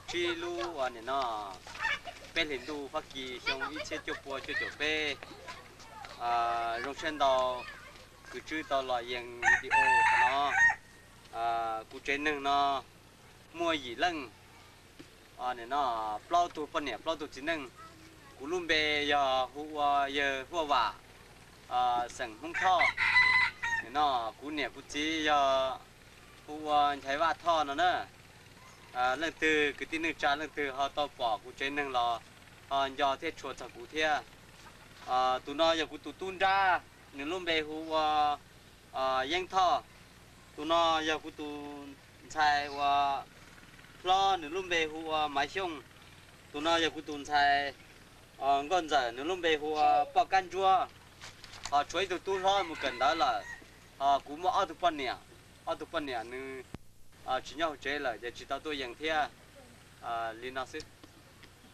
Tsib lub uas nim no peb hlis ntuj Fab Kis xyoo ib txhiab cuaj pua cuaj caum peb. Zoo siab ntau kws tswb tau los yees video qhov no. Kuv tsev neeg no muaj yim leej, nim no plaub tug poj niam plaub tug txiv neej. Kuv lub npe yog hu ua yawg Huaj Vam, xeem Hmoob Thoj. Nim no kuv niam kuv txiv yog hu ua Nchaiv Vaj Thoj no na. Leej twg kwv tij neej tsa leej twg ho tau pom kuv tsev neeg los ho nco thiab tshua txog kuv thiab. Tus no yog kuv tus tub nrab, nws lub npe hu ua Yeeb Thoj. Tus no yog kuv tus ntxhais uas hlob, nws lub npe hu ua Maiv Xyooj. Tus no yog kuv tus ntxhais nkauj ntxawm, nws lub npe hu ua Poj Kab Ntsuab. Ho tshuav ib tug tub hlob mus kawm ntawv lawm. Ho kuv muaj ob tug poj niam, ob tug poj niam nws tsis nyob hauv tsev lawm ces tsis tau tuaj yees thiab. Li no xwb.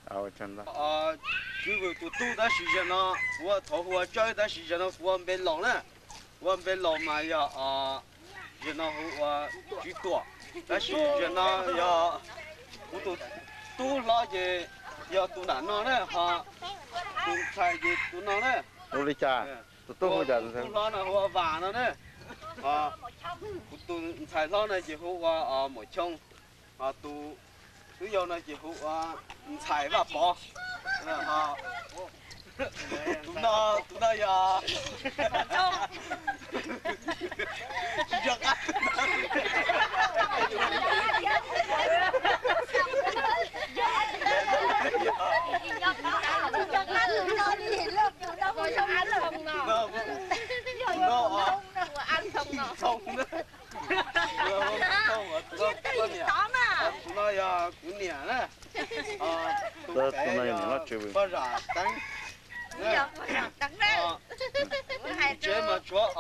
Tswv Vwm tus tub tab sis zaum no kuv ua thaum hu ua Tsawb tab sis zaum no kuv ua npe laus na. Kuv ua npe laus mas yog zaum no hu ua Tswv Tuam, tab sis zaum no yog kuv tus tub hlob ces yog tus nram no na, ho tus ntxhais ces tus no na. Ua li cas? Tus tub hu cas? Tus tub hlob no hu ua Vam no na. Kuv tus ntxhais hlob no ces hu ua Muam Choo. Ho tus twb yau no ces hu ua ntxhais Vaj Pov. Tus no, tus no yog Tus no yog kuv niam na. Tus no yog niam loj Tswv Vwm. Poj zam teeb. Tsev mas tshuav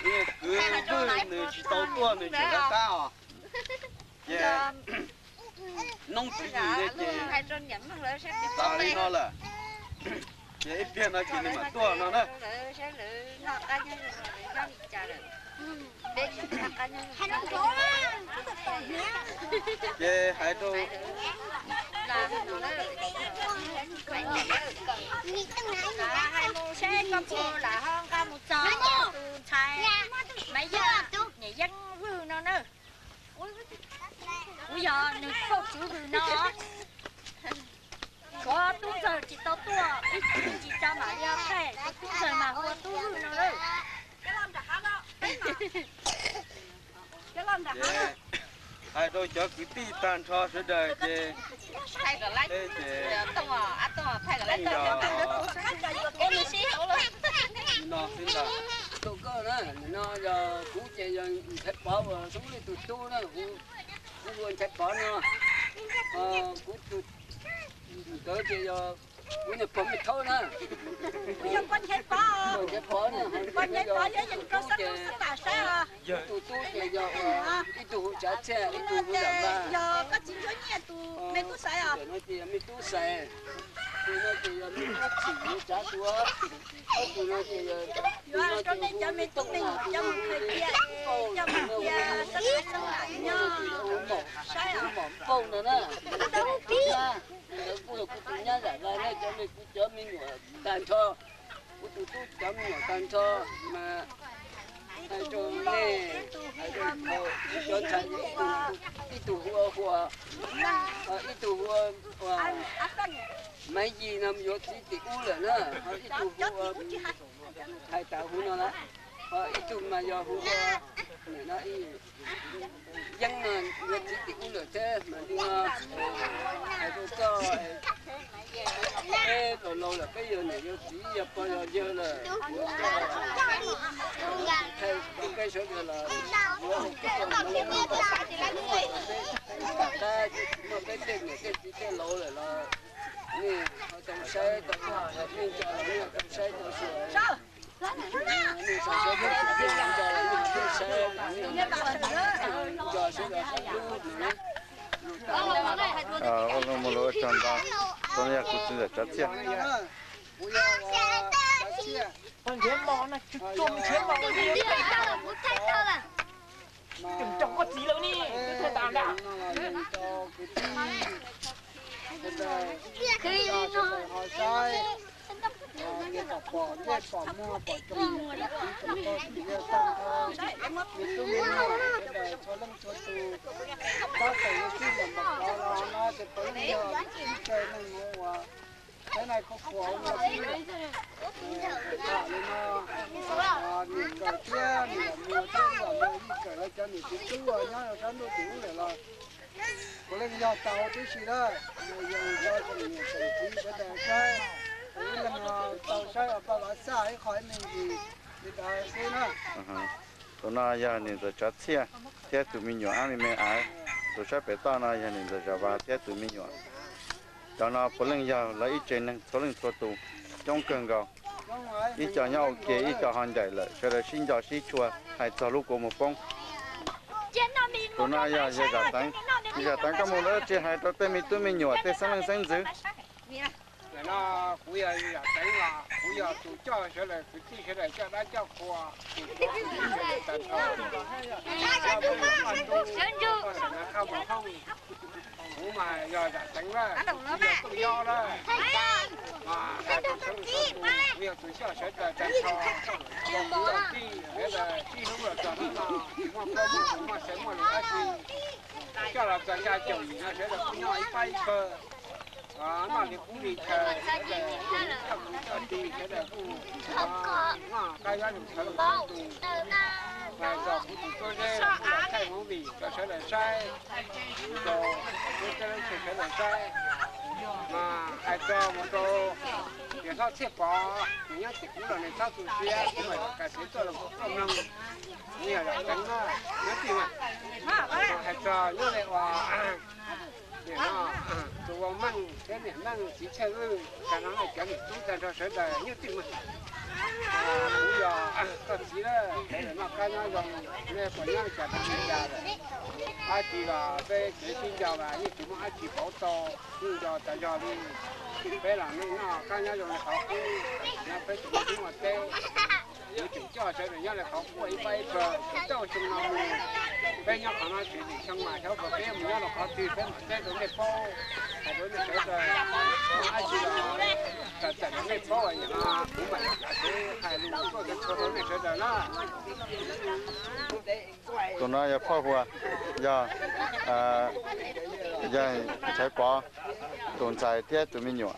kwv Vwj nws tsis tau tuaj, nws tseem lawv qab os. Ces noob Tswv Yim ne ces tas li no lawm. Ces ib pliag no ces nws mam tuaj no na. Ces hais rau hais mus seb koj puas lam ho nqa mus txog tus ntxhais Maiv Yaj, niam Yeeb Vwj no na. Kuv yog nws phauj Tswv Vwm no. Tshuav tub ntxawg tsis tau tuaj, ib tug tsis tau mam li ho thaij, tub ntxawg mas hu ua Tub Vwj no lawm. Hais rau cov kwv tij tag nrho sawv daws ces, ces no xwb ntag. Tus koj na, nim no yog kuv ces yog Nchaiv Pov uas Xoob Lwj tus tub na, kuv hu ua Nchaiv Pov no. Kuv tus ntawd ces yog kuv niag pog Mej Thaub na. Pog Nchaiv Pov na, tus tub ces, tus tub ces yog ib tug hu Tsav Txhiaj, ib tug hu Zam Npaj. Tus no ces yog Mej Tub Xais, tus no ces yog Mej Tub Txim, yog Tsav Tuav, ob tug no ces yog, tus no ces hu Mej Tooj na, tus no hu Npauj, tus no hu Mom Npauj no na. Ntawd kuj yog kuv tus nyab Zam Npaj na, cov me, kuv cov me nyuam tag nrho, kuv tus tub cov me nyuam tag nrho mas hais rau nej, hais rau cov ntxhais, ib tug hu ua Huas, ib tug hu ua Maiv Yis no yuav txiv tim ub lawm na, ho ib tug hu ua, hais tas hu no lawm, ho ib tug mas yog hu ua, nim no Yeeb no yuav txiv tim ub lawm thiab mas li no, hais rau koj, peb laus laus lawm peb yog niam yog txiv yog pog yog yawg lawm, thaij rau peb sawv daws los, tom qab muaj peb tej niam tej txiv tej laus lawm los nej ho tau saib, nej nco los nej ho tau saib tau xyuas. Nej sau saib, nej nco los nej ho tau saib, nej nco sawv daws saib lub no. Ua lub mus lus ua tsaug ntau, tus no yog kuv txiv ntxawm Tsav Txhiaj. Nrhiav mos no, tsuas nrhiav mos, tseem nrog koj txiv lawm ne, thaij tas ntag. Sawv daws ho saib, tes pom pom ntsej pom muag pom tsoom niam txiv tsoom pog tsoom yawg tag nrho, me tub me nyuam sawv daws txhua leej txhua tus, tab tom yuav txij los npam qhov los no ces puav leej yog ib tse neeg uas saib nai khuj khuav no xwb. Tham li no, niam kawm thiab niam muag thiab niam muag yij kawm lawv cov niam txiv tub uas nyob rau sab ntuj tim ub lawm los puav leej yog tau tib si lawm, yog tso tsoom niam tsoom txiv sawv daws saib, ib leeg tau saib ua paj vav xaj ib qho ib me ntsis li ntawd xwb na. Tus no yog niam ntxawm Tsav Txhiaj thiab tus me nyuam Ab Me Me Av, tus sab pem toj no yog niam ntxawm Zam Vas thiab tus me nyuam. Cov no puav leej yog lawv ib tse neeg txhua leej txhua tus, coob kawg nkaus. Ib co nyob ua ke, ib co ho ncaim lawm, sawv daws sib nco sib tshua hais txog lub kua muag poob. Tus no yog yawg Zam Teev. Zam Teev, koj mus ntawd tsis hais rau tej me tub me nyuam tej xeeb leej xeeb ntxwv. Nim no kuv yog Zam Teev los kuv yog tus coj sawv daws kwv tij sawv daws coj dab coj qhua, tus tuav tus ntxhais tag nrho, coj mus paj ntuj, paj xeem Nab Qhaj Moos Hoob. Kuv mas yog Zam Teev lawm, kuv yog Tooj Yob lawm, mas hais rau sawv daws, kuv yog tus coj sawv daws tag nrho, kuv yog tij sawv daws sib hlub los txog hnub no, muaj koob muaj ntoos muaj xeev muaj lus dab tsi, coj los txog xya caum yim no sawv daws kuj nyob ib pab ib pawg. Noj li qub li chaw, sawv daws kuj coj kuv coj tij, sawv daws kuj noj qab nyob zoo sawv daws tus, mas txog kuv tus tub zeb los kuj los thaij movie rau sawv daws saib, rau peb tej leej twg sawv daws saib. Mas hais txog mus rau niam hlob Txhiaj Pov, nws nyob tim kuv los nws txhob tu siab, kuv mam li kam txiv tuaj los kuv tuaj mloog. Kuv yog Zam Teev na, nyob tij mas, hais txog nyob li uas nim no tus ua Meej thiab niam Meej txiv Txhiaj Vwj tag nrho nej cov niam tub tag nrho sawv daws nyob tij mas, kuv yog koj txiv lawm, sawv daws noj qab nyob zoo, nej puas nyob li cas rau li cas lawm. Dab tsi los peb kev sib nco mas yeej tsis muaj dab tsi pauv tau, yeej nco tas zog li. Peb los nej noj qab nyob zoo li qhov qub, nyob peb tus mus ub ua teb. Kuv tseem coj sawv daws nyob li qhov qub ib pab ib pawg, txog xyoo no mus, peb nyob qhov no tsis tim xyoo mas xyov puas peb mus nyob rau qhov twg peb mam teb rau nej paub, hais rau nej sawv daws, dab tsi los txawm txawm rau nej paub, kuv mam li kav tsij hais lus tuaj txhua rau nej sawv daws na. Tus no yog Phauj Huas, yog, yog Ntxhais Pov tus ntxhais thiab tus me nyuam.